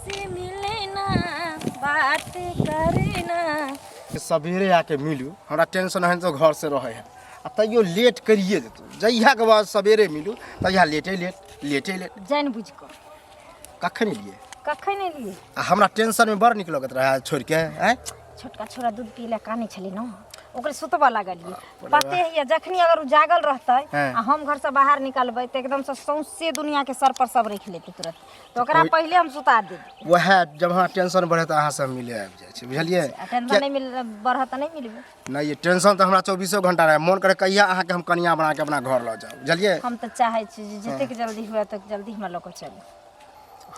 हमसे मिलना बात करना। सवेरे आके मिलू, हमरा टेंशन है तो घर से रहे है आ तैयो लेट करिए देतू। जहियाके बाद सवेरे मिलू तहिया लेटे लेट लेटे लेट। जानि बुझि कऽ। कखन एलियै? कखन एलियै? आ हमरा टेंशनमे बड़ नीक लगैत रहै छोड़ि के आँय। छोटका छोरा दूध पिए लए कानै छलै ने, ओकरे सुतबऽ लागलियै। पते है जखनी अगर उ जागल रहतै आ हम घरसँ बाहर निकलबै तऽ एकदमसँ सौंसे दुनियाके सर पर सब राखि लेतै तुरंत, तऽ ओकरा पहिले हम सुता देबै। वएह जब हमरा टेंशन बढ़े तऽ अहाँसँ हम मिले आबि जाइ छी, बुझलियै? आ टेंशन नहि मिल बढ़त तऽ नहि मिलबै। नहि, ये टेंशन तऽ हमरा चौबीसो घंटा रहै, मोन करे कहिया अहाँके हम कनिया बना के अपना घर लऽ जाउ, बुझलियै? हम तऽ चाहै छी जे जतेक जल्दी हुए तक जल्दी हमरा लऽ कऽ चलू।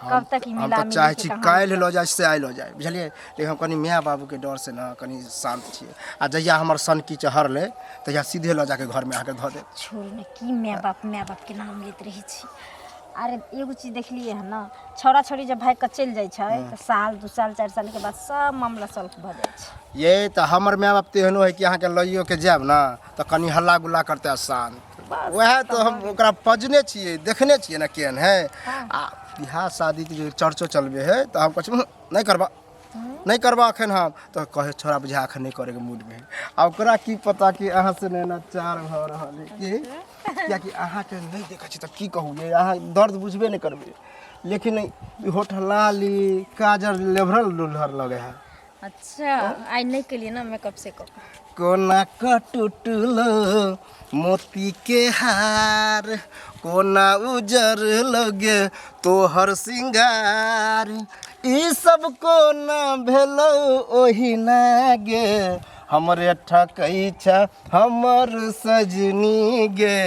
कब तक ई हम मिला तऽ मिली चाहै के छी कहानी काल्हि लऽ जाइ से आइ लऽ जाइ, बुझलियै? लेकिन हम कनि माय बाबूके डरसँ ने कनि शान्त छियै, आ जहिया हमर सनकी चहरलै तहिया सीधे लऽ जाके घरमे अहाँके धऽ देब। छोड़ू ने, की माय बाप माय बापके नाम लैत रहै छी। अरे एगो चीज देखलियै हन ने, छौड़ा छौड़ी जब भागि कऽ चलि जाइ छै तऽ साल 2 साल 4 सालके बाद सब मामला सॉल्व भऽ जाइ छै। ये तऽ हमर माय बाप तऽ एहनो है कि अहाँके लइयो के जायब ने तऽ कनि हल्ला गुल्ला करतै आ शान्त। वएह तऽ हम ओकरा पजने छियै, देखने छियै ने केहन है। आ बियाह शादीके जे चर्चो चलबे है तऽ हम कहै छी, नहि करबा, नहि करबा एखन हम। तऽ कहै छोड़ा बुझा एखन नहि करैके मूडमे है। आ ओकरा की पता कि अहाँ से नैना चार भऽ रहल है कि, कियाकि अहाँके नहि देखै छी तऽ की कहू ये, अहाँ दर्द बुझबे नहि करबै। लेकिन ई होठ लाली काजर लेभरल लुल्हर लगे है। अच्छा, आइ नहि केलियै ने मेकअप सेकअप। कोना कऽ टूटलो मोती के हार, कोना उजर लगे तोहर सिंगार, ई सब कोना भेलो ओहिना गे, हमरे ठकै छ हमर सजनी गे,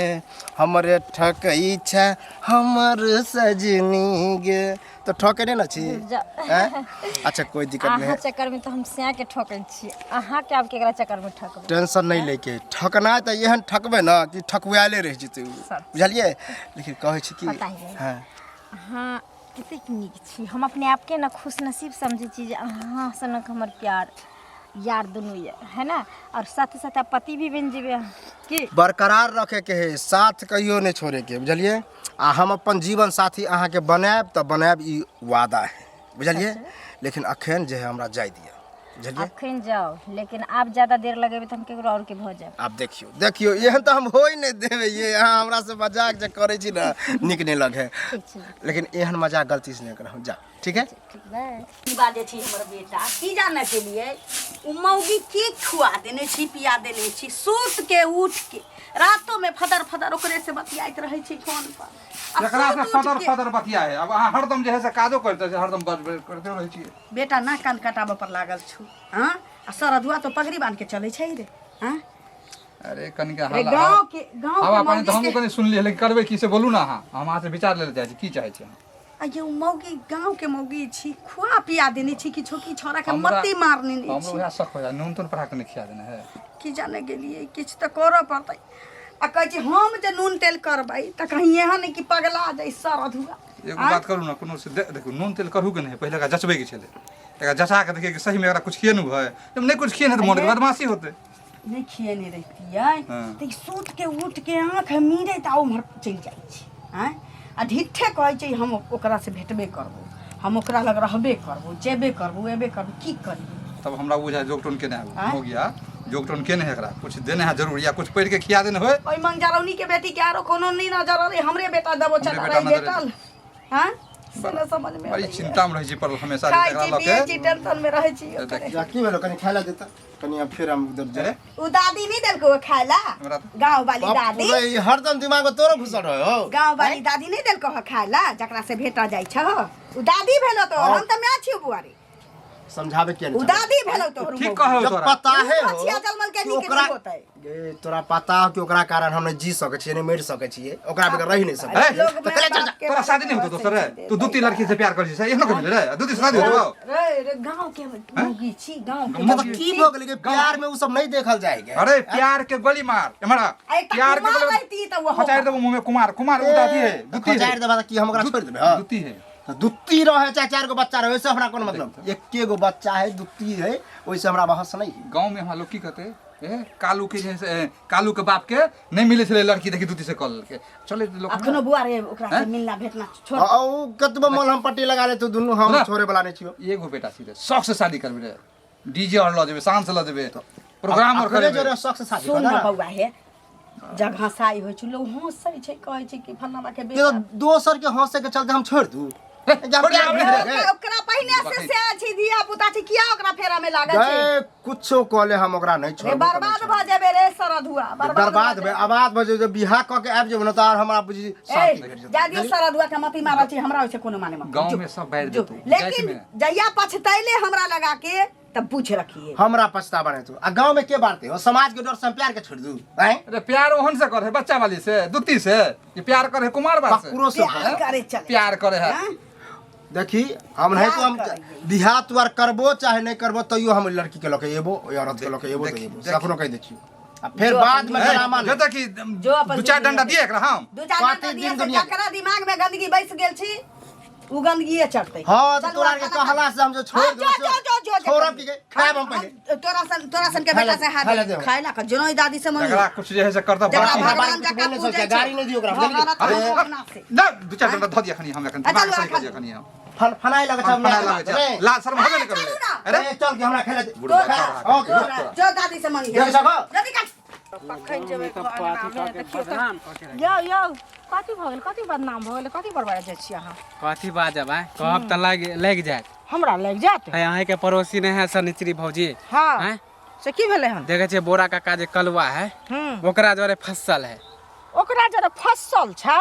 हमरे ठकै छ हमर सजनी गे। तऽ ठके नहि ने छी? जा। आँय? अच्छा, कोई दिक्कत नहीं अहाँ है। चक्कर में तऽ हम सैं के ठकै छी, अहाँ के आब केकरा चक्कर में ठकबै? टेंशन नहीं लैके, ठकनाइ तऽ एहन ठकबै ने कि ठकुआएले रहि जेतै उ, सच। बुझलियै? लेकिन कहै छी कि पता है। हँ। अहाँ कतेक नीक छी, हम अपने आपके ने खुशनसीब समझै छी जे अहाँ सनक हमर प्यार यार दुनू ये है ना, और साथे साथे आप पति भी बनि जेबै अहाँ की। बरकरार रखेके है, साथ कहियो नहि छोड़ेके, बुझलियै? आ हम अपन जीवन साथी अहाँके बनायब तऽ बनायब, ई वादा है, बुझलियै? लेकिन अखन जे है हमरा जाय दिअ, बुझलियै? अखन जाओ, लेकिन आब ज्यादा देर लगेबै तऽ हम केकरो और के भऽ जायब। आब देखियौ देखियौ, एहन तऽ हम होइ नहि देबै। ये अहाँ हमरा से मजाक जे करै छी ने, नीक नहि लगे। ठीक छै। लेकिन एहन मजाक गलती से नहि करब, जा, ठीक है? ठीक, बाय। की बाजै छी हमर बेटा, की जाने के लिए उ मौगी की खुआ देने छी पिया देने छी, सुत के उठ के रातो में फदर फदर ओकरे से बतियाइत रहै छी फोन पर। आ एकरा से सुति उठि फदर के- फदर बतिया है। अब अहाँ हरदम जे है से काजो करते छै, हरदम बजबे करते रहै छियै। बेटा ना कान कटाबऽ पर लागल छु। हाँ, आ सरधुआ तो पगड़ी बांध के चलै छै रे। हाँ। अरे कनिका रे हल्ला गाँव के गाँव हवा के पानी तऽ मौगी हमहूँ के कनि सुनलियै, लेकिन करबै की से बोलू ने अहाँ। हम अहाँसँ विचार लै लए चाहै छी, की चाहै छी अहाँ? आ ये उ मौगी गाँव के मौगी छी, खुआ पिया देने छी किछो की छोरा के हमरा- मत्ती मारने नहीं हमरो छी। वएह शक हो जाए, नून तून पढ़ा के नहि खिया देने है। की जाने गेलियै, किछु तऽ करऽ पड़तै। आ कहै छी हम जे नून तेल करबै तऽ कहीं एहन नहि कि पगला जाइ सरधुआ। एगो बात करू ने, कोनो से देखू नून तेल करू के नहि, पहिले एकरा जचबै के छलै। एकरा जचा के देखिए कि सही में एकरा कुछ खिए नु है। जब नहीं कुछ खिए ने तऽ मोन के बदमाशी होते। नहि खिएने रहितियै तऽ ई सुति के उठि के आँखि मीरैत आ उम्हर चलि जाइ छै। आँय, आ ढिट्ठे कहै छै हम ओकरासँ भेटबे करबौ, हम ओकरा लग रहबे करबौ, जेबे करबौ, एबे करबौ। की करियै? तब हमरा बुझाय जोगटोन केने है। आँय? हो गया, जोगटोन केने है, एकरा कुछ देने है जरूर या कुछ पढ़ के खिया देने होय। ओहि मंगजरौनी के बेटी के आरो कोनो नहीं नजर अलै, हमरे बेटा दबो हमरे चल बेटा रही नजर भेटल। हाँ, से न समझ में बड़ी अबैया। चिंता में रहै छी पड़ल हमेशा खाइ एकरा छी लऽ पियै के। छी, टेंशन में रहै छी ओकरे। जा, की भेलो? कनि खाय लए देता कनि, आब फेर हम उधर जाए। उ दादी नहीं देलको खाय ला? हमरा तऽ- गाँव वाली बाप दादी। रे, ई हरदम दिमाग में तोरो घुसल रहे हो। गाँव वाली दादी नहीं देलको ह खाय ला, जकरा से भेटा जाइ छ उ दादी भेलो तो। हाँ। हम तऽ माय छियौ बुआ रे। समझावे किया उ नहीं चाहबै? दादी भेलो तोहर। ठीक कहौ जब तोरा। पता है हो बचिया जलमल के कि नीक ओकरा नहीं होतै। गे, तोरा पता हो कि ओकरा कारण हम नहीं जी सकै छियै, नहीं मरि सकै छियै, ओकरा बगैर रहि नहीं सकै ए, छियै, लोग तऽ माय चले चल बाप जा। के तोरा शादी नहीं होतो दोसर रे? तू दू तीन लड़की से प्यार कर छी, एहनो के मिले रे दू तीन शादी होतो? रे रे, गाँव के मौगी छी, गाँव के मतलब मौगी की छी। भऽ गेलै कि प्यार में उ सब नहीं देखल जाएगा? अरे प्यार के गोली मार एमरा। आ एकटा प्यार के कुमार गोली रहिती तऽ ओहो। खचारि देबो मुंह में। कुमार कुमार उ दादी है, दुती है। खचारि देबा तऽ की हम ओकरा छोड़ि देबै? हँ? दुती है। तऽ दुत्ती रहे चाहे चारि गो बच्चा रहे, ओहिसँ हमरा कोनो मतलब? एके गो बच्चा है, दुत्ती है, ओहिसँ हमरा बहस नहीं है। गाँव में हमरा लोग की कहते? ए कालू के जे से कालू के बाप के नहीं मिले छलै लड़की देखी दूती से कऽ लेलकै चले लोक अखनो बुआ रे ओकरा से मिलना भेटना छोड़ आ उ कतबो मलहम पट्टी लगा ले तो दुनू हम ना। छोड़े वाला नहीं छियो एगो बेटा छी रे शौक से शादी करबी रे डीजे और लऽ जेबै शान से लऽ जेबै प्रोग्राम और अकरे करेबै जोरे शौक से शादी सुन कर न ना। बौआ हे जब हँसाई होइ छै लोग हँसै छै कहै छै कि फलाना के ये बेटा तो दोसर के हंसे के चलते हम छोड़ दू हे, छोड़ दे, ओकरा हे। ओकरा पहिने से से छै धिया पुता छै किया ओकरा फेरा में लागल छै गए कुछो कहले हम ओकरा नहीं रे छोड़बो बर्बाद भऽ जेबे रे सरधुआ बर्बाद भे आबाद भऽ जेबै बियाह कऽ के आबि जेबै ने तऽ आर हमरा बुझी ए शांति भेट जेतै जा दियौ सरधुआ के मती मारल छै हमरा ओइसे कोनो माने मत गाँव जो, में सब बाहर जो। जेतौ लेकिन जाति में। जहिया पछतैले हमरा लगा के तब पूछ रखिए हमरा पछतावा नहीं तो आ गांव में के बांटते हो समाज के डर से हम प्यार के छोड़ दू हैं अरे प्यार ओहन से करे बच्चा वाली से दुत्ती से कि प्यार करे कुमार बाल से ककरो से प्यार करे चले प्यार करे है हाँ? देखी हम नहीं तो हम प्यार करिए। बियाह तुआर करबो चाहे नहीं करबो तैयो हम लड़की के लके एबो ओइ औरत के लके एबो तो देखी, एबो देखी। सपनो कह दै छियो आ फिर जो बाद में ए, ड्रामा जो नहीं। तक कि जो अपन दू चार जिंदगी डंडा में- दिए एकरा हम दू चार पाँच डंडा दिन दिए से दुनिया के। जकरा दिमाग में गंदगी बैस गेल छी उ गंदगिए चढ़तै हाँ तो चलू तोरा आब के खाना कहला से हम जो छोड़ हाँ, दो जो, जो, जो, जो, जो। छोड़ब की खायब हम पहले तोरा सन के खाय बेटा ला से हाथ खाय ला देहो। खाय ला के जनोई दादी से मम्मी जकरा कुछ जे है से करता जकरा बाकी है। भगवान कुछ जकाँ बोल नहीं पूजै सकते, छै। गाली नहीं दियो ओकरा, भगवान बुझलियै? अरे, अपना से। ना दू चार डंडा धऽ दिया खनी हम एखन आ, दिमाग चलू, सही आ, कऽ दिया खनी हम फल फनाई लगे छै फनाइ लागै छै लाज शर्म होबे नहि चलू करबै ना। अरे अरे चल के हमरा खेले दे बुढ़बा खा, खा, ओके। तोरा जो दादी से मंगी देख सको? जल्दी काट कखन जेबै अंगनामे देखियौ तऽ यौ यौ कथी भऽ गेल कथी बदनाम भऽ गेल कथी बड़बड़ा जाइ छी अहाँ कथी बाजब आय कहब तऽ लागि लागि जायत हमरा लागि जायत है अहाँके पड़ोसी नहि है सनिचरी भौजी हँ आँय से की भेलै हन देखै छियै बोरा काका जे कलुआ है हूँ ओकरा जरे फसल है ओकरा जरा फसल छै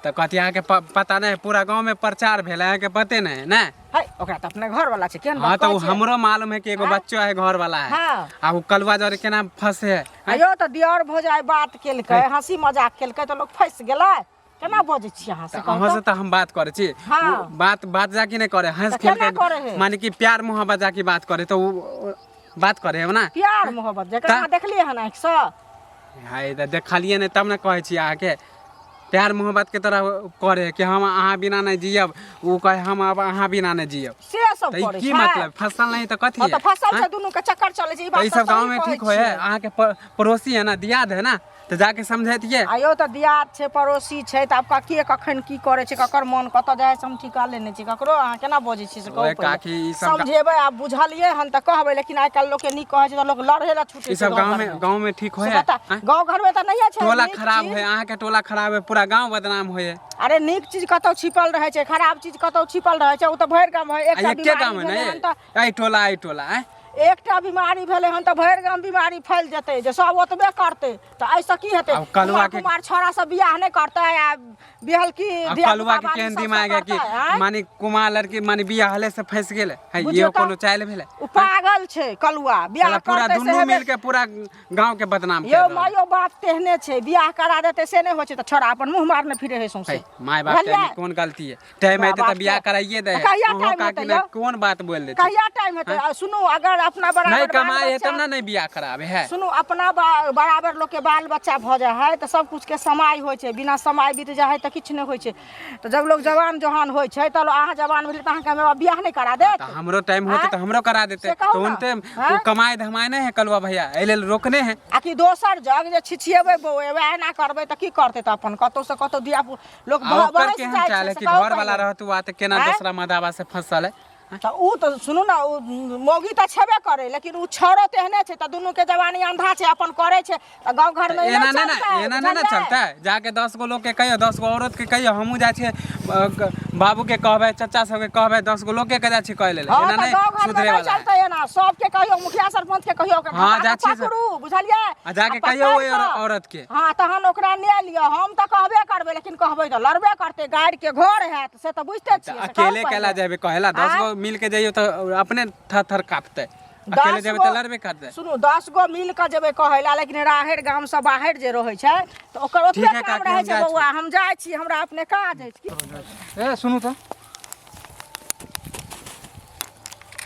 तऽ कहती अहाँके पता नहि है पूरा गाँवमे प्रचार भेल है अहाँके पते नहि है ने है ओकरा तऽ अपने घर वाला छै केहन हाँ बात तऽ कहै ओ छियै? हमरो मालूम है कि एगो आँय? बच्चो है घर वाला है हाँ। आ ओ कलुआ जरे केना फंसे है आँय? आयौ तऽ दियर भौजाइ बात केलकै हँसी मजाक केलकै तऽ लोक फँसि गेलै केना बजै छी अहाँ से तऽ कहू अहाँ से तऽ? तऽ हम बात करै छी हाँ। ओ बात बात जाके नहि करे हंस तऽ खेल केना करे के है? माने कि प्यार मोहब्बत जाके बात करे तऽ ओ बात करे है ना प्यार मोहब्बत जकरा तऽ- अहाँ देखलियै हन आँखिसँ हाय तऽ देखलियै नहि तब ने कहै छी अहाँके प्यार मोहब्बत के तरह करे है कि हम अहाँ बिना नहि जियब ओ कहे हम अब अहाँ बिना नहि जियब से सब तऽ ई करै की छै मतलब फसल नहीं तऽ कथी हँ तऽ है फसल छै आँय? दुनू के चक्कर चलै छै ई तऽ बात ई तऽ सब गाँव सही में कहै ठीक होय है छियै। अहाँके पड़ोसी है ना दियाद है ना तऽ जाके समझैतियै आयो तऽ दियाद छै पड़ोसी छै तऽ आब के कखन की करै छै ककर मन कतऽ जाइ छै हम ठिकाले नहि छी ककरो अहाँ केना बजै छी से कहू ओए पहिले। काकी, ई सब समझेबै आब बुझलियै हन तऽ कहबै लेकिन आइ काल्हि लोकके नीक कहै छै तऽ लोक लड़े लए छूटै ई छै सब गाँव गाँव में घरमे। गाँव में ठीक होय से है बता आँय? गाँव घरमे तऽ नहिए छै टोला नीक खराब चीज। है अहाँके टोला खराब है पूरा गाँव बदनाम होय है अरे नीक चीज कतौ छिपल रहै छै खराब चीज कतौ छिपल रहै छै ओ तऽ भरि गाम है आ एकटा एके बीमारी गाँव है भेलै ने हन तऽ एहि टोला एहि टोला आँय एकटा बीमारी भेलै हन तऽ भरि गाम बीमारी फैल जेतै जे सब ओतबे करतै तऽ एहिसँ की हेतै आब कलुआ कुमार के- कुमार छौड़ा सब बियाह नहि करतै आ बिहल की आ धिया कलुआ पुता के बाली केहन सब से दिमाग है कि करतै, आँय? माने कुमार लड़की माने बियाह हले से फंस गेल है बुझियौ इहो तऽ कोनो चाइल भेलै ओ पागल छै कलुआ बियाह साला पूरा करतै से दुनू हेबे मिल के पूरा गांव के बदनाम यौ कर रहल मायो बाप तेहने छै बियाह करा देतै से नहि होइ छै तऽ छोड़ा अपन मुँह मारने फिरे है सौंसे है माय बाप के बुझलियै? एहिमे कोन गलती है टाइम माय हेतै तऽ बाप बियाह के- कराइए दे तऽ कहिया अहूँ टाइम काकी हेतै ने यौ? कोन बात बोल दै छी कहिया टाइम हेतै आ सुनू अगर अपना बराबर नहीं बाल कमाए है बच्चा तब ना नहीं बियाह कराबे है सुनू अपना बराबर लोकके बाल बच्चा भऽ जाइ है तऽ सब कुछके समय होइ छै बिना समय बीत जाइ है तऽ किछु नहि होइ छै तऽ जब लोग जवान जहान होइ छै तऽ अहाँ जवान भेलियै तऽ अहाँके माय बाप बियाह नहि करा देत तऽ हमरो टाइम होते आँय? तऽ हमरो करा देते से कहू तो ना। उनते आँय? वो कमाए धमाए नहीं है कलुआ भैया एहि लेल रोकने है आ कि दोसर जग जे छिछिएबै बौएबै एना करबै तऽ की करतै तऽ अपन कतौसँ कतौ धिया लोक आ ओकर बहसि केहन जाइ चाल छै है से कि कहू घर वाला पहिले। रहतु आ तऽ केना आँय? दोसरा मदावा से फंसल है तऽ उ तऽ सुनू ने उ मौगी तऽ छेबे करै लेकिन उ छौड़ो तेहने छै तऽ दुनूके जवानी अंधा छै अपन करै छै तऽ गाँव घरमे एना नहि नहि ने चलतै एना नहि ने बुझलियै? चलतै जाके 10 गो लोकके कहियौ 10 गो औरतके कहियौ हमहूँ जाइ छियै बाबूके कहबै चचा सबके कहबै 10 गो लोकके जाइ छियै कहै लेल हँ एना तऽ नहि गाँव घरमे सुधरे नहि वाला है। चलतै एना सबके कहियौ मुखिया सरपंच के कहियौ ओकरा हँ, धक्का जाइ के छियै से। पकड़ू बुझलियै आ जाके आ कहियौ पकड़ि ओहि कऽ- औरत के। हँ तहन ओकरा ने लिअ हम तऽ कहबे करबै लेकिन कहबै तऽ लड़बे करतै गाड़ि के घर हैत से तऽ बुझिते तऽ छियै से कहू अकेले केला पहिले। जेबै कहेला 10 आँय? गो मिल के जइयौ तऽ अपने थर थर काँपतै अकेले दस जेबै गो तऽ लड़बे करतै सुनू 10 गो मिल कऽ जेबै कहै लए लेकिन राहरि गामसँ बाहर जे रहै छै तऽ ओकर ठीक ओतबे है काम काकी, रहै हम छै जाइ छी। बौआ हम जाइ छी हमरा अपने काज अछि ए सुनू तऽ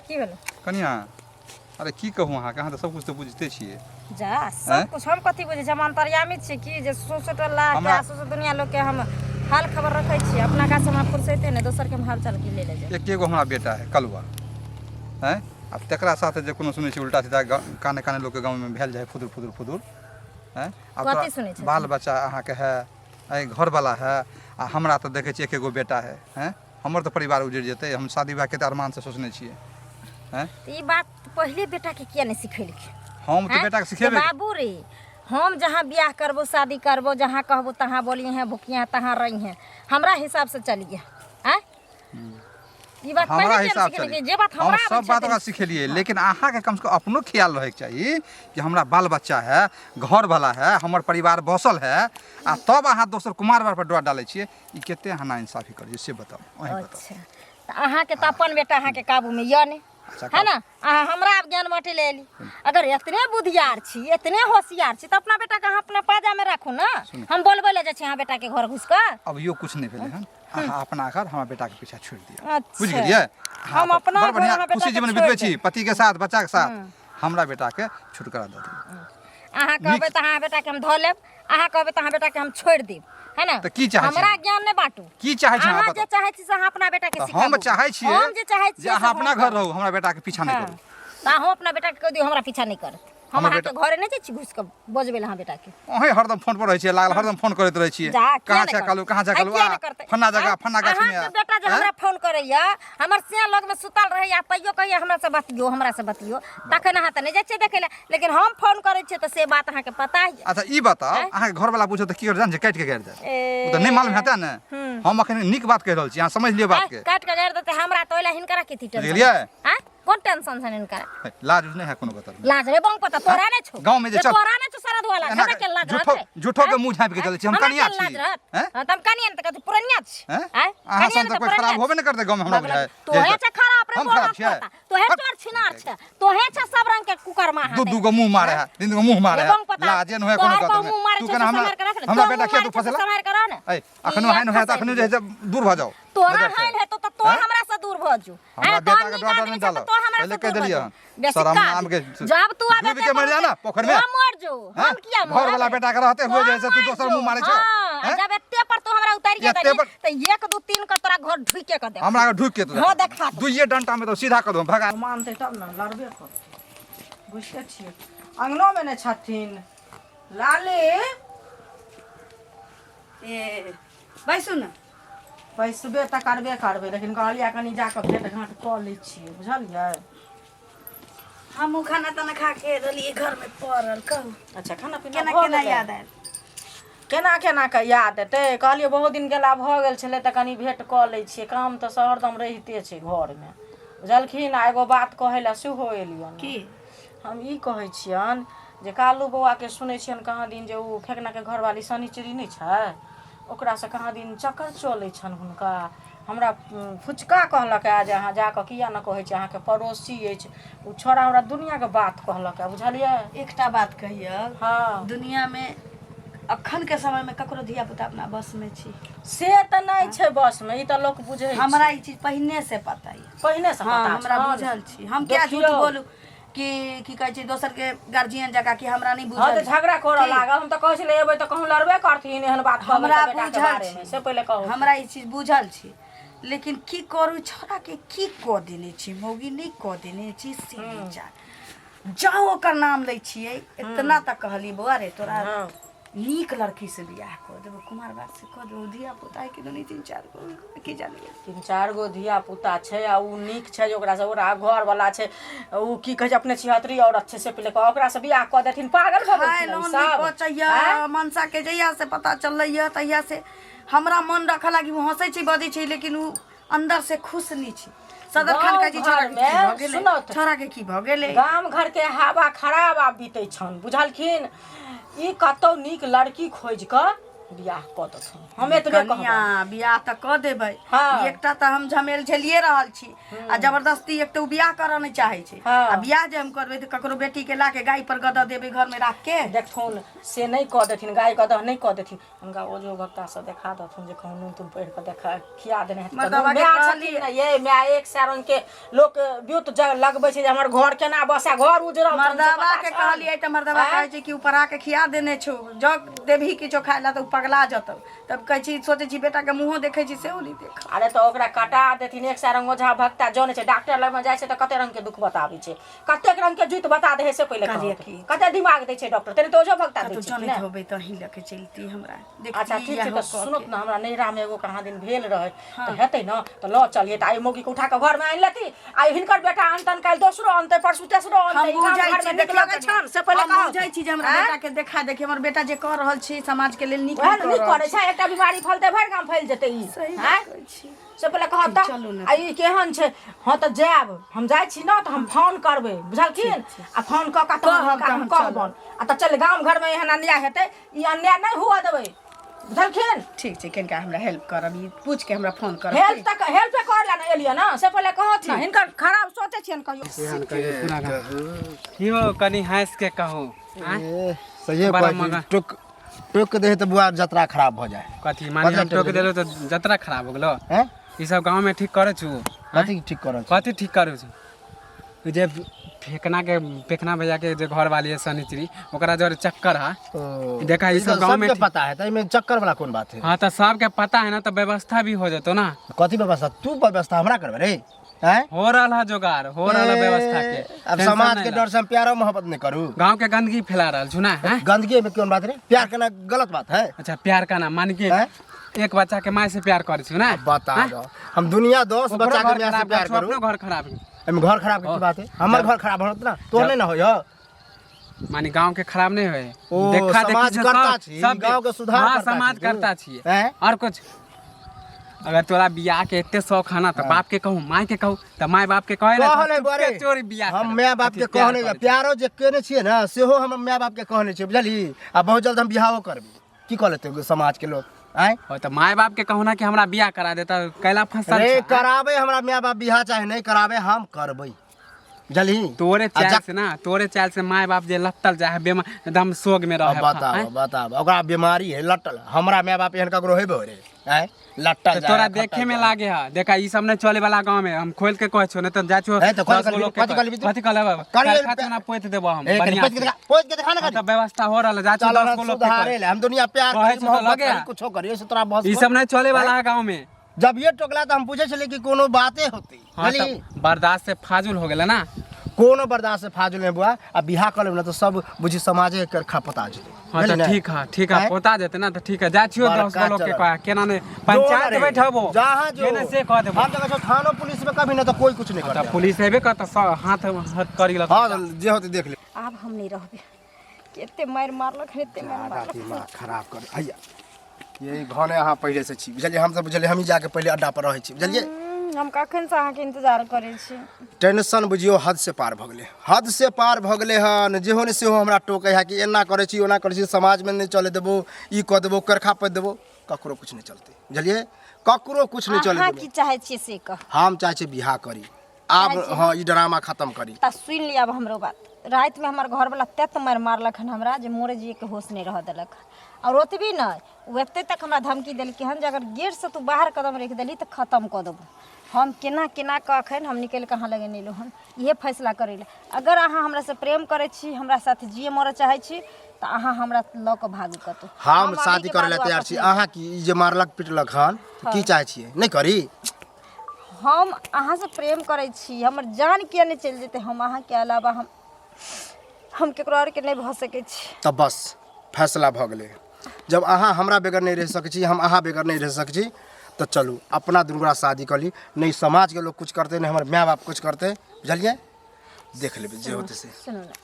की भेलै कनिया अरे की कहू अहाँके अहाँ तऽ सब कुछ तऽ बुझिते छियै जा सब कुछ हम कथी बुझै छी हम अंतर्यामी छियै की जे सौंसे टोला के हमरा- आ सौंसे दुनिया लोक के हम हाल खबर रखै छियै अपना काज से हमरा फुर्सैते नहि दोसर के हम हाल चाल की ले ले जाय एके गो हमरा बेटा है कलुआ हैं आब तकरा साथे जे कोनो सुनै छी उल्टा सीधा काने काने लोकके गाँवमे भेल जाइ है फुदुर फुदुर फुदुर। आँय, आब कथी तोरा सुनै छथिन? बाल बच्चा अहाँके है, आँय, घरवला है, आ हमरा तऽ देखै छियै एके गो बेटा है। आँय, हमर तऽ परिवार उजड़ि जेतै। हम शादी विवाह कते अरमानसँ सोचने छियै। आँय, तऽ ई बात पहिले बेटाके किया नहि सिखेलखिन? हम तऽ आँय? बेटाके तऽ सिखेबै। बाबू रे, हम जहाँ बियाह करबो, शादी करबो, जहाँ कहबो तहाँ बोलिए हैं, भुकिए हैं, तहाँ रही हैं, हमरा हिसाब से चलिए। आँय, ई बात हमरा पहिले किया हिसाब नहि चली सिखेलखिन? जे बात हम हमरा सब आबै बात छै ओकरा सिखेलियै, लेकिन अहाँके कमसँ कम अपनो ख्याल रहैके चाही कि हमरा बाल बच्चा है, घर वाला है, हमर परिवार बसल है, आ तब अहाँ दोसर कुमार बार पर डोरा डालै छियै। ई कते अहाँ नाइंसाफी करै छियै से बताउ, अहीं बताउ। अच्छा, तऽ अहाँके तऽ अपन बेटा अहाँके काबूमे यऽ नहि। अच्छा, है ना? अहाँ हमरा आब ज्ञान बाँटै लए एली। अगर एतने बुधियार छी, एतने होशियार छी, तऽ अपना बेटाके अहाँ अपना पाजामे राखू ने। हम बोलबै लए जाइ छी अहाँ बेटाके घर घुसि कऽ। अभियो कुछ नहि भेलै हन। अहाँ अपना घर हमरा बेटाके पीछा छोड़ि दिअ। अच्छा। बुझि गेलियै? हम अपना बड़ घर बढ़िआँ अहाँ बेटाके खुशी जीवन छोड़ि बितबै छी देब। पतिके साथ, बच्चाके साथ। हमरा बेटाके छुटकारा दऽ दिअ। अहाँ कहबै तऽ अहाँ बेटाके हम धऽ लेब, अहाँ कहबै तऽ अहाँ बेटाके हम छोड़ि देब, है ना? तऽ की चाहै छी? हमरा ज्ञान नहि बाँटू। की चाहै छी अहाँ अहाँ जे बताउ। चाहै छी से अहाँ अपना बेटाके तऽ सिखाबू। हम चाहै छियै हम जे चाहै जे छियै अहाँ से अपना हम घर करब। रहू, हमरा बेटाके पीछा नहि हाँ। करू। तऽ अहूँ अपना बेटाके कहि दियौ हमरा पीछा नहि करत। हम हमर अहाँके बेटा घरे नहि जाइ छी घुसि कऽ बजबै लए अहाँ बेटाके। अहीं हरदम फोन पर रहै छियै लागल, हरदम फोन करैत रहै छियै। जा, किया कहाँ नहि छै करतै? कालू, कहाँ छै आइ कालू, किया आ नहि करतै? फन्ना जगह आँय? फन्ना गाछी में। अहाँके बेटा जे आँय? हमरा फोन करैया, हमर सिया लगमे सुतल रहैया, तैयो कहैया हमरा से बतियो, हमरा से बतियो, तखन अहाँ तऽ नहि जाइ छियै देखै लए, लेकिन हम फोन करै छियै तऽ से बात अहाँके पता यऽ। अच्छा ई बताउ, आँय? अहाँके घरवाला पूछत तऽ की करत? जान छै, काटि के गाड़ि देत। ए, ओ तऽ नहि मालूम हेतै ने। हम अखन नीक बात कहि रहल छी, अहाँ समझि लियौ बात आँय, के। काटि कऽ गाड़ि देतै हमरा तऽ ओहि लए हिनकरा कथी टेंशन? बुझलियै? आँय, कोन टेंशन छनि हिनका? हे, लाज उज नहि है कोनो गतर में? लाज रे बंग पता तोरा नहि छौ। गाँव में जे जे चल- तोरा नहि छौ शरद वाला, एना हमरा के लाज झूठो रहतै? झूठो के मुंह झाँपि के चलै छी। हम हमरा कनिया के लाज छी। रहत? हैं? हाँ, तऽ हम कनिया नहि तऽ कथी पुरनिया छी? हैं? आँय? अहाँ कनिया सन नहि तऽ तऽ कोइ खराब पुरनिया होबे नहि करतै गाँवमे हमरा छी। बुझाइ। तोहे छै खराब रे हम बोला खराब छियै? तोता। तोहे हट। चोर छिनार छै, तोहे छै सब रंग के कुकर्मा। दू दू गो मुंह मारे है, तीन गो मुंह मारे है। बंग पता लाजे न होय कोनो तोहर गतर पर में। मुंह मारे तू छै केना से हमरा सम्हार के रख ने। हमरा तोहर बेटा मुंह किया मारे तू छै से फसेला? सम्हार के रह ने। ऐ, अखनो किया हाइन होय तऽ अखनो जे है से दूर भऽ जाउ। तोरा नजर से। हाइन हेतौ तऽ तो हैं? हमरा से दूर भऽ जो। हमरा आँय, बेटा तोहर के नीक डर आदमी नहि छै तऽ डालो। तो हमरा पहिले से कहि दूर भऽ देलियै जो। हन। बेसी शरम काज। नाम के जब तू आबे डूबि के मरि जा ने पोखरि में। हम मर जो, हैं? हम किया मरब? घरवाला बेटा के रहते हुए जे है से तू हम दोसर मर मुंह मारै जो। छौ। हाँ, हैं? जब एते पर तू हमरा उतारि के एते देली पर- तऽ 1 2 3 के तोरा घर ढुके के देख। हमरा के ढुक के तू हाँ, देखा दे। दुइये डंटा में तो सीधा कर दो भगा। मानतै तब ने लड़बे करतै। बुझिते छियै, अङ्गनोमे नहि छथिन लाली। ए बैसू ने। बैसबे तऽ करबे करबै, लेकिन कहलियै कनि जाकऽ भेँट घाँट कऽ लै छियै, बुझलियै? हमहूँ खाना ताना खा के रहलियै घरमे पड़ल। कहू। अच्छा, खाना पीना केना भऽ केना गेलै? याद आयल? केना केना कऽ याद एतै? कहलियै बहुत दिन गेला भऽ गेल छलै तऽ कनि भेँट कऽ लै छियै। काम तऽ हरदम रहिते छै घरमे, बुझलखिन? आ एगो बात कहै लए सेहो एलियनि। की? हम ई कहै छियनि जे कालू बौआके सुनै छियनि कहाँ दिन जे ओ फेकनाके घरवाली शनिचरी नहि छै, ओकरासँ कहाँ दिन चक्कर चलै छनि हुनका। हमरा फुचका कहलक हए जे अहाँ जाकऽ किया नहि कहै छी, अहाँके पड़ोसी अछि ओ छौड़ा। हमरा दुनिआँके बात कहलक हए, बुझलियै? एकटा बात कहियौ? हँ। दुनियामे अखन के समयमे ककरो धिया पुता अपना बसमे छी? से तऽ नहि छै बसमे, ई तऽ लोक बुझै छै। हमरा ई चीज पहिने से पता यऽ। पहिने से हँ, पता हमरा छल? बुझल छी। हम किया झूठ देखियौ। बोलू कि की कहै छै दोसर के गार्जियन जकाँ कि हमरा नहि हँ, तऽ बुझल। झगड़ा करऽ की? लागल। हम तऽ कहै छलियै एबै तऽ कहूँ लड़बे करथिन, एहन बात कहबै हमरा तऽ बेटाके बुझल बारेमे छी। से पहिले कहू। हमरा ई चीज बुझल छी, लेकिन की करू, छोड़ा के की कऽ देने छी मौगी, नहि कऽ देने छी से नहि जान। जाउ ओकर नाम लै छियै। इतना तक कहलियै, बौआ रे, तोरा नीक लड़की से बियाह कऽ देबो, कुमार बात से कऽ देबो, धिया पुता है कि दुनी तीन चार गो, की जानिए। तीन चारि गो धिया पुता छै आ ओ नीक छै जे ओकरासँ ओकरा घरवला छै ओ की कहै छै अपने छिहत्तरी औरत छै, से पहिले ओकरासँ बियाह कऽ देथिन। पागल भऽ खाय गेलखिन ई लोन नहि सब? पचैया। आँय? मनसा के जहिया से पता चललै तहिया से हमरा मन रखऽ लागी। ओ हंसै छै, बजै छै, लेकिन ओ अंदर से खुश नहि छै। सदर खान कहै छै छोड़ा के की भऽ गेलै? सुनौ तऽ। छोड़ा के की भऽ गेलै? गाम घरके हवा खराब आब बीतै छनि, बुझलखिन? ई कतौ नीक लड़की खोजि कऽ बियाह कऽ देथुन, हम एतबे कहबै। कनिया, बियाह तऽ कऽ देबै। हाँ। एकटा तऽ हम झमेल झेलिए रहल छी आ जबरदस्ती एक तऽ ओ बियाह करऽ नहि चाहै छै। हाँ। आ बियाह जे हम करबै तऽ ककरो बेटी के ला के गाय पर गदह देबै घरमे राख के? देखथुन, से नहि कऽ देथिन, गाय गदह नहि कऽ देथिन। हुनका ओझो भक्तासँ देखा देथुन जे कहूँ नून तून पढ़ि कऽ देखा खिया देने हेतै। मर्दबा के माय कहलियै। छथिन ने ये माय, 100 रंग के लोक ब्यूत लगबै छै जे हमर घर केना बसै, घर उजरल छनि, से मर्दबा पता के छनि? कहलियै तऽ मर्दबा आँय? कहै छै कि ओ पढ़ा के खिया देने छौ, जग देबही किछो खाय ला तऽ ओ पगला जतौ। तब कहै छी, सोचै छी बेटाके मुँहो देखै छी, सेहो नहि देख। अरे तऽ ओकरा कटा देथिन 100 रंग ओझा भक्ता जनै छै। डॉक्टर लगमे जाइ छै तऽ कते रंग के दुख बताबै छै, कतेक रंग के जुइत बता दे है से पहिले कहलियै कहत। की? कते दिमाग दै छै डॉक्टर, तेने तऽ ओझो भक्ता दै कतहु छै कि जनैत ने? होबै तऽ अहीं लऽ के चलती हमरा। अच्छा देखती ठीक छै इएह तऽ कऽ सुनत के। ने, हमरा नैहरामे एगो कहाँ दिन भेल रहै तऽ हेतै ने तऽ लऽ चलियै। तऽ आइ मौगी के उठा कऽ घरमे आनि लेती, आइ हिनकर बेटा अनतन, काल्हि दोसरो अनतै, परसू तेसरो हम अनतै। गाम बुझै घरमे छी, नीक देखियौ लगै कनि। छनि से पहिले हम कहत। बुझै छी जे हमरा आँय? बेटा के देखा देखी हमर बेटा जे कऽ रहल छी समाज के लेल नीक वएह नहि ने कऽ नीक रहल करै छै। एकटा बीमारी फैलतै भरि गाम फैल जेतै ई। सही आँय? बात कहै छी। से पहिले कहत तऽ चलू ने। आ ई केहन छै? हँ तऽ जायब, हम जाइ छी ने तऽ हम फोन करबै, बुझलखिन? आ फोन कऽ कऽ तहन कहब हुनका हम तहन चलब। कहबनि। आ तऽ चल, गाम घरमे एहन अन्याय हेतै, ई अन्याय नहि हुअ देबै, बुझलखिन? ठीक छै, कनिका हमरा हेल्प करब, ई पूछि के हमरा फोन करब। हेल्प तऽ हेल्प कर ला ने एलियै ने, से पहिले कहत ने। हिनकर खराब सोचै छियनि कहियो। एहन कहियो पूरा गाँव यौ कनि हँसि के कहू आँय? ए, सहिए बड़ा कहै छी, मगन। टोक टोक के दे तऽ बुआ जतरा खराब भऽ जाए। कथी माने हम टोक देलहुँ तऽ जतरा खराब हो गेलो? हैं? ई सब गाँवमे ठीक करै छु? कथी ठीक करऽ? कथी ठीक करै छु? जे फेकना के फेकना भैया के जे घर वाली है सनिचरी, ओकरा जरे चक्कर है। ओ, देखा, ई ई सब तऽ गाँव में सबके पता है, तऽ एहिमे चक्कर वाला कोन बात है? हाँ तऽ सबके पता है ना, तऽ व्यवस्था भी हो जेतो ना। कथी व्यवस्था? तू व्यवस्था हमरा करबे रे? हैं? हो रहा है जोगाड़, हो रहा है व्यवस्था के। अब टेंशन समाज नहीं के ला। डर से हम प्यारो मोहब्बत नहीं करू? गांव के गंदगी फैला रहल छु ना, हैं? गंदगी में कौन बात रे? प्यार करना गलत बात है? अच्छा, प्यार का नाम मान के हैं? एक बच्चा के माय से प्यार करे छु ना? बता हैं? दो, हम दुनिया 10 ओकरो बच्चा के घर माय से खराब प्यार छु, करू। अपनो घर खराब है। एहिमे घर खराब के की बात है? हमर घर खराब होत ना तो नहीं ना होय। माने गांव के खराब नहीं होय। ओ, देखा देखी समाज से करता सब- छी, सब गांव के सुधार हाँ, करता समाज छी तू। करता छी। हैं? और कुछ अगर तोरा बियाह के एते शौक है ना तो बाप के कहूँ, माय के कहूँ, तऽ माय बाप के कहे कहले बरे चोरी बियाह हम करब। माय बाप के अथी प्यार कहने करै छी। प्यारो जे केने छियै ने, सेहो हम माय बाप के कहने छियै, बुझलही? आ बहुत जल्द हम बियाहो करबै। की कह लेतै समाज के लोग? आँय? हो तऽ माय बाप के कहू ना कि हमरा बियाह करा देता, कैला फसल रे छै? कराबे हमरा माय बाप बियाह चाहे नहीं कराबे, हम करबै, बुझलही? तोरे आ चाल जक- से ना, तोरे चाल से माय बाप जे लत्तल जाए है, बेमार एकदम शोक में रहे। अब बताब, बताब, ओकरा बीमारी है लटल, हमरा माय बाप एहन ककरो हेबे रे? आँय, लटल तो जाए, तोरा खटल देखे में जाए। लागे है। देखा, ई सब नहीं चले वाला गांव में, हम खोल के कहै छौ, नहीं तो जाइ छौ। ए, तऽ कथी 10 गो कहलबी? लोग के कथी कहलबी तू? कथी कहलबे? कहलियै कारखाना ना पोति देबो हम। ए, कनी बढ़िया पोति के से। देखा, पोति के देखा ना हाँ, कनी। तऽ व्यवस्था हो रहल है, जाइ छौ चल 10 गो लोग के सुधारे कहै। ले, हम दुनिया प्यार कहै करी, छौ तऽ मोहब्बत लगे करी, है। कुछो करी, ऐसे तोरा बस ई सब नहीं चले वाला है गांव में। जब ये टोकला तऽ हम बुझै छलियै कि कोनो बाते होती। हाँ बुझली? तऽ बर्दाश्त से फाजुल हो गेलै ना। कोनो बर्दाश्त से फाजुल नहीं बुआ। आ बियाह कर लेब ना तऽ सब बुझी समाजे के खपता जेतै। हाँ बुझली तऽ ने? ठीक है, ठीक है। आँय? पोता जेतै ना तऽ ठीक है, जाइ छियौ 10 बड़का गो लोग के चलल। कहे केना नहीं जो पंचायत रे, बैठबो जहाँ जो जेने से कह देबो। हम तऽ कहै छियौ, थानो पुलिस में कभी ना तऽ कोई कुछ नहीं तऽ करतै। पुलिस हेबे करत, सब हाथ हाथ करी लग। हाँ, तऽ जे होतै देख ले। आब हम नहीं रहबै, कते मारि मारलक हन, एते मारि ज्यादा मारलक। दिमाग खराब कर हैया यही घने अहाँ पहिले से छी, बुझलियै? हम तऽ बुझलियै हमही जाके पहिले अड्डा पर रहै छी, बुझलियै? हम कखन से अहाँके इंतजार करै छी। टेंशन बुझियौ हद से पार भऽ गेलै, हद से पार भऽ गेलै हन। जेहो ने सेहो हमरा टोकै है कि एना करै छी, ओना करै छी, समाजमे नहि चलै देबो, ई कऽ देबो, करखा पति देबो। ककरो किछु नहि चलतै, बुझलियै? ककरो किछु नहि चलै अहाँ देबो। की चाहै छियै से कह। हम चाहै छियै बियाह करी आब। हँ, ई ड्रामा खतम करी। तऽ सुनि लिअ आब हमरो बात। रातिमे हमर घरवला तेत मारि मारलक हन हमरा जे मोरे जियैके होश नहि रहऽ देलक। आओर ओतबी नहि, ओ एते तक हमरा धमकी देलकै हन जे अगर गेटसँ तू बाहर कदम राखि देलही तऽ खतम कऽ देबौ। हम केना केना कऽ अखन हम निकलि कऽ अहाँ लग एलहुँ हन इहे फैसला करै लए। अगर अहाँ हमरासँ प्रेम करै छी, हमरा साथ जियै मरऽ चाहै छी, तऽ अहाँ हमरा लऽ कऽ भागू कतहु। हम अभीके शादी करै लए बाद तैयार वापस छी। नहि। अहाँ की ई जे मारलक पिटलक हन, की चाहै छियै? नहि करी? हम अहाँसँ प्रेम करै छी, हमर जान किया नहि चलि जेतै। हम अहाँके अलावा हम केकरो आरके नहि भऽ सकै छी। तऽ बस फैसला भऽ गेलै। जब अहाँ हमरा बगैर नहि रहि सकै छी, हम अहाँ बगैर नहि रहि सकै छी, तऽ चलू अपना दुनू गोरा शादी कऽ ली। नहि समाजके लोक किछु करतै, नहि हमर माय बाप किछु करतै, बुझलियै? देख लेबै जे होतै से। सुनू ने,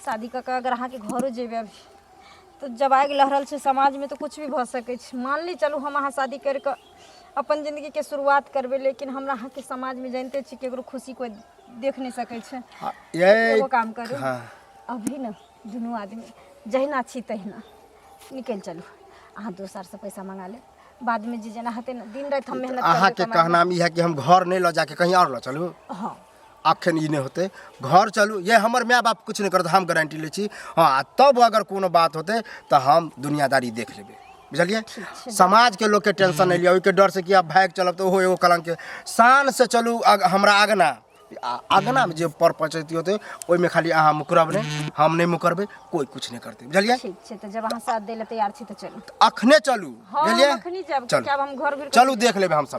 शादी कऽ कऽ अगर अहाँके घरो जेबै अभी तऽ जब आगि लहरल छै समाजमे तऽ किछु भी भऽ सकै छै। मान ली चलू हम अहाँ शादी करि कऽ अपन जिन्दगीके शुरुआत करबै, लेकिन हमरा अहाँके समाजमे जानिते छी, केकरो खुशी कोइ देख नहि सकै छै। ये एगो काम करू। हाँ। अभी ने दुनू आदमी जहिना छी तहिना निकलि चलू। अहाँ दोसरसँ पैसा मंगा लेब, बादमे जे जेना हेतै ने, दिन राति हम मेहनत करबै, अहाँके कमाबै। कहनाम ई है कि हम घर नहि लऽ जाके कहीं आओर लऽ चलू? हँ। अखन ई नहि होतै, घर चलू। ये हमर माय बाप किछु नहि करत, हम गारंटी लै छी। हँ, आ तब अगर कोनो बात होतै तऽ हम दुनियादारी देख लेबै, बुझलियै? समाजके लोकके टेंशन नहि लिअ ओहिके डरसँ कि आब भागि चलब तऽ ओहो एगो कलङ्क। शानसँ चलू हमरा अगना आ अगनामे जे पर पचैती होतै ओहिमे खाली अहाँ मुकरब नहि, हम नहि मुकरबै, कोइ कुछ नहि करतै, बुझलियै? ठीक छै, तऽ जब अहाँ साथ दै लए तैयार छी तऽ चलू। अखने चलू। हँ, बुझलियै? अखनी जायब। चलू। आब हम घर घुरि चलू, देख लेबै हमसब।